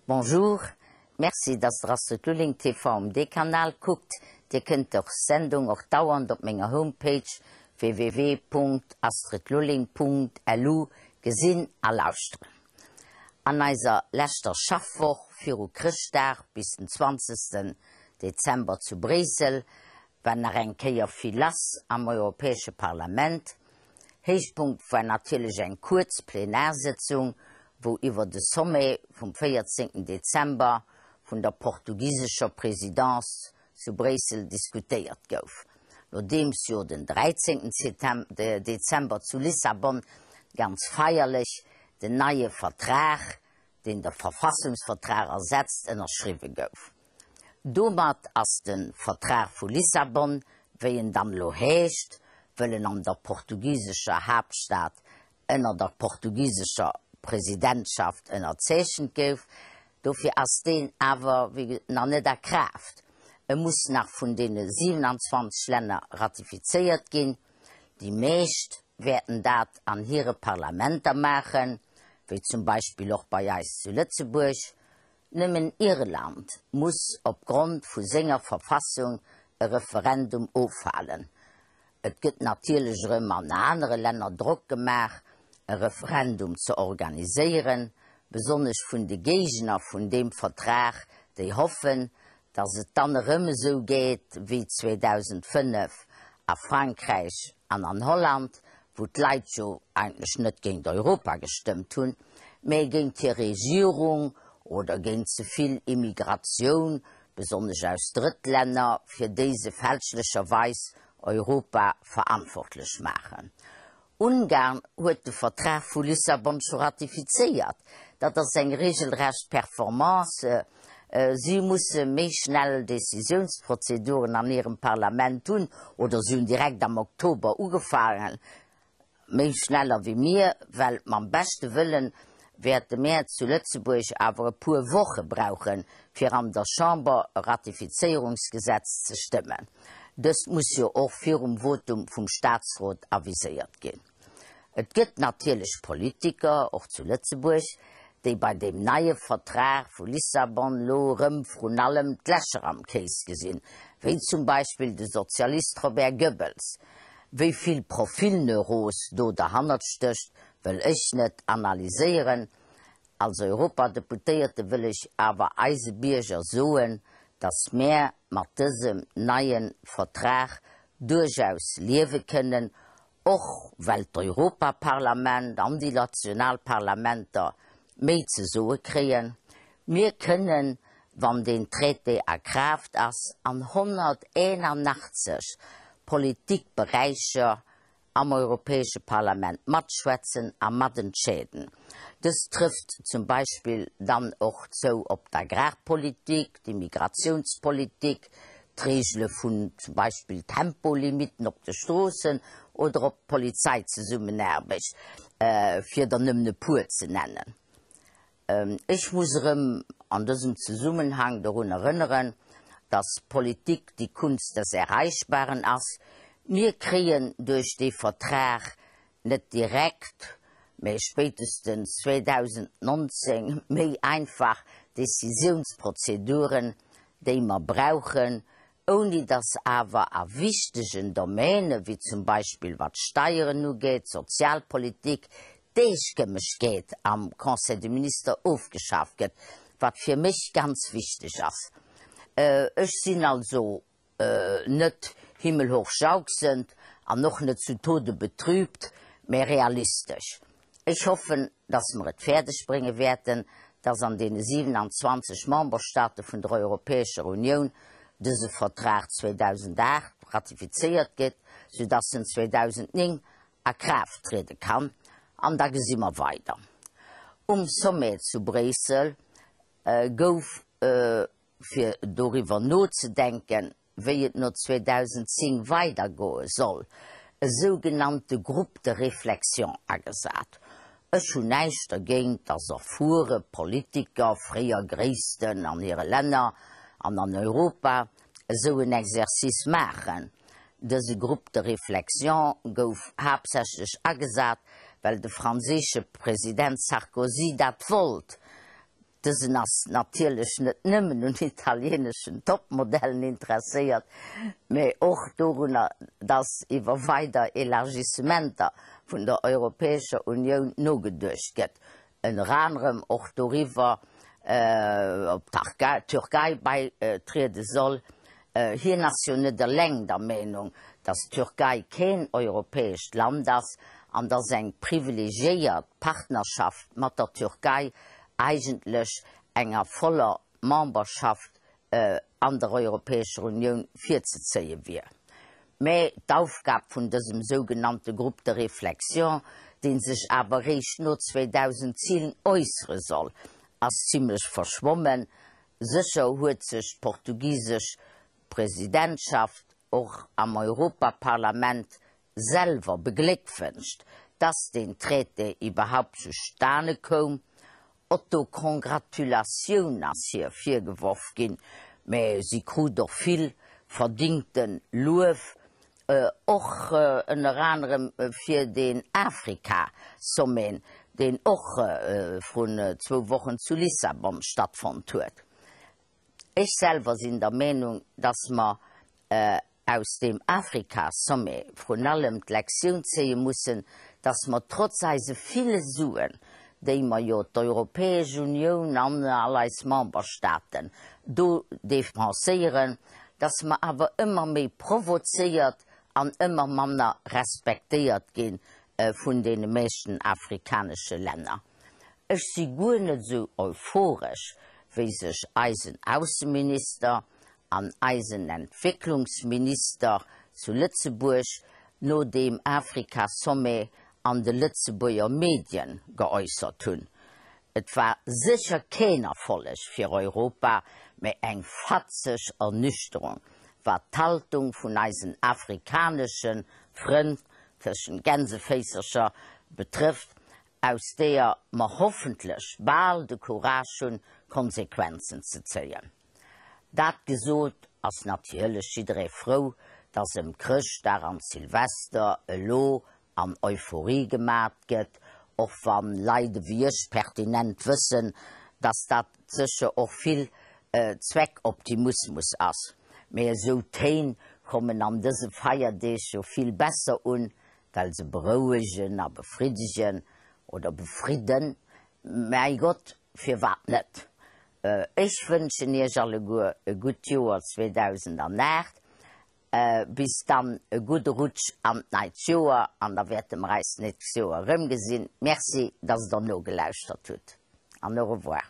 Bonjour, Merci dass der Astrid Lulling TV um D-Kanal kuckt. Dir kënnt dës Sendung och dauernd op menger Homepage www.astridlulling.lu gesinn a lauschteren. An eiser leschter Schaffwoch viru Chrëschtdag bis den 20 Dezember zu Bréissel war nach eng Kéier vill lass am Europäesche Parlament. Héichpunkt war natierlech eng kuerz Plenarsëtzung, wou iwwer de Sommet vum 14 Dezember vun der portugisescher Presidence zu Bréissel diskutéiert gouf. Nodeems jo den 13 Dezember zu Lissabon ganz feierlech den neie Vertrag, deen de Verfassungsvertrag ersetzt, ënnerschriwwe gouf. Domat ass de Vertrag vu Lissabon, wéi en dann elo heescht, wëll en an der portugisescher Haaptstad ënner der portugisescher Presidentschaft ënnerzeechent gouf. Dofir ass deen awer, wéi gesot, nach net a Kraaft. E muss nach vun deene 27 Länner ratifizéiert ginn. Déi meescht wäerten dat an hire Parlamenter maachen, wéi zum Beispill och bei eis zu Lëtzebuerg. Nëmmen Irland muss opgrond vu senger Verfassung e Referendum ofhalen. Et gëtt natierlech erëm an anere Länner Drock gemaach, e Referendum ze organiséieren, besonnesch vun de Géigner vun deem Vertrag, déi hoffen, datt et dann erëm esou geet wéi 2005 a Frankräich an an Holland, wou d'Leit jo eigentlech net géint Europa gestëmmt hunn, mä géint hir Regierung oder géint ze vill Immigratioun, besonnesch aus Drëttlänner, fir déi se fälschlecherweis Europa verantwortlech maachen. Ungarn huet de Vertrag vu Lissabon scho ratifizéiert. Dat ass eng regelrecht Performance. Si musse méi schnell Decisiounsprozeduren an hirem Parlament hunn, oder si hunn direkt am Oktober ugefaangen. Méi schneller wéi mir, well mam beschte Wëllen wäerte mär zu Lëtzebuerg awer e puer Woche brauchen, fir an der Chamber e Ratifizéierungsgesetz ze stëmmen. Dëst muss jo och virum Votum vum Statsrot aviséiert ginn. Et gëtt natierlech Politiker, och zu Lëtzebuerg, déi bei deem neie Vertrag vu Lissabon lo erëm vrun allem d'Lächer am Kéis gesinn, wéi zum Beispill de Sozialist Robert Goebbels. Wéi vill Profilneuros do derhannert stécht, wëll ech net analyséieren. Als Europadeputéierte wëll ech awer eise Bierger soen, datt mär mat dësem neie Vertrag duerchaus liewe kënnen, och well d'Europaparlament an déi national Parlamenter méi ze soe kréien. Mir kënnen, wann deen Traité a Kraaft ass, an 181 Politikberäicher am Europäesche Parlament matschwätzen a matentscheeden. Dëst trëfft zum Beispill dann och zou op d'Agrarpolitik, d'Immigratiounspolitik, d'Reegele vun zum Beispill Tempolimitten op de Stroossen oder op d'Polizeizesummenaarbecht, fir der nëmmen e puer ze nennen. Ech muss erëm an dësem Zesummenhang dorun erënneren, dass Politik die Kunst des Erreichbaren ass. Mir kréien duerch dee Vertrag net direkt, mä spéitestens 2019 méi einfach Décisiounsprozeduren, déi mer brauchen, ouni dass awer a wichtegen Domäne wéi zum Beispill wat d'Steieren ugeet, d'Sozialpolitik, d'Eestëmmegkeet am Conseil des ministres ofgeschaaft gëtt, wat fir mech ganz wichteg ass. Ech sinn also net himmelhoch jauchzend an och net zu Tode betrübt, mä realistesch. Ech hoffen, dass mer et fäerdeg brénge wäerten, dass an deene 27 Memberstate vun der Europäescher Unioun dëse Vertrag 2008 ratifizéiert gétt, soudass en 2009 a Kraaft triede kann, an da gesi mer weider. Um Sommet zu Bréissel gouf fir doriwwer nozedenken, wéi et no 2010 weidergoe soll, e sougenannte Groupe de réflexion agesat. Ech hunn näischt dergéint, dass erfuere Politiker, fréier Gréissten an hire Länner an an Europa, esou en Exercice maachen. Dëse Groupe de réflexion gouf haaptsächlech agesat, well de franséische President Sarkozy dat wollt. Dësen ass natierlech net nëmmen un italieeneschen Topmodellen interesséiert, mä och dorunner, datt iwwer weider Elargissementer vun der Europäescher Unioun nogeduecht gëtt, ënner anerem och doriwwer, ob d'Türkei baitriede soll. Hien ass jo net eleng der Meenung, datt d'Türkei keen europäescht Land ass an datt eng privilegiéiert Partnerschaft mat der Türkei eigentlech enger voller Memberschaft an der Europäescher Unioun virzezéie wier. Mä d'Aufgab vun dësem sougenannte Groupe de réflexion, dee sech awer réischt no 2010 äussere soll, ass zimlech verschwommen. Sécher huet sech d'portugisesch Presidentschaft och am Europaparlament selwer begléckwënscht, dass deen Traité iwwerhaupt zustane koum. Autocongratulatioun ass hir virgeworf ginn, mä si krut och vill verdingte Luef, och ënner anerem fir deen Afrika-Sommet, deen och vrun zwou Wochen zu Lissabon stattfonnt huet. Ech selwer sinn der Meenung, dass mer aus deem Afrika-Sommet vrun allem d'Lektioun zéie mussen, dass mer trotz eise ville Suen, déi mer jo d'Europäesch Unioun an all eis Memberstaaten do depenséieren, dass mer awer ëmmer méi provozéiert an ëmmer manner respektéiert gi vun deene meeschten afrikanesche Länner. Ech si guer net esou euphoresch, wéi sech eisen Ausseminister an eisen Entwécklungsminister zu Lëtzebuerg no deem Afrika-Sommet an de Lëtzebuerger Medien geäussert hunn. Et war sécher keen Erfolleg fir Europa, mä eng fatzeg Ernüchterung, wat d'Haltung vun eisen afrikanesche Frënn, tëschent Gänseféisercher, betrëfft, aus deeër mer hoffentlech bal de Courage hunn, Konsequenzen ze zéien. Dat gesot, ass natierlech jidderee frou, dass ëm Chrëschtdag an Silvester elo an Euphorie gemat gëtt, och wann Leit ewéi ech pertinent wëssen, dass dat sécher och vill Zweckoptimusmus ass. Mee esou Téin kommen an dëse Feierdeeg jo vill besser un, well se berouegen a befriddegen oder befridden. Mäi Gott, firwat net? Ech wënschen Iech alleguer e gutt Joer 2008. Bis dann e gudde Rutsch an d'neit Joer an da wäerte mer eis d'nächst Joer erëmgesinn. Merci, dass der nogelauschtert hutt an au revoir.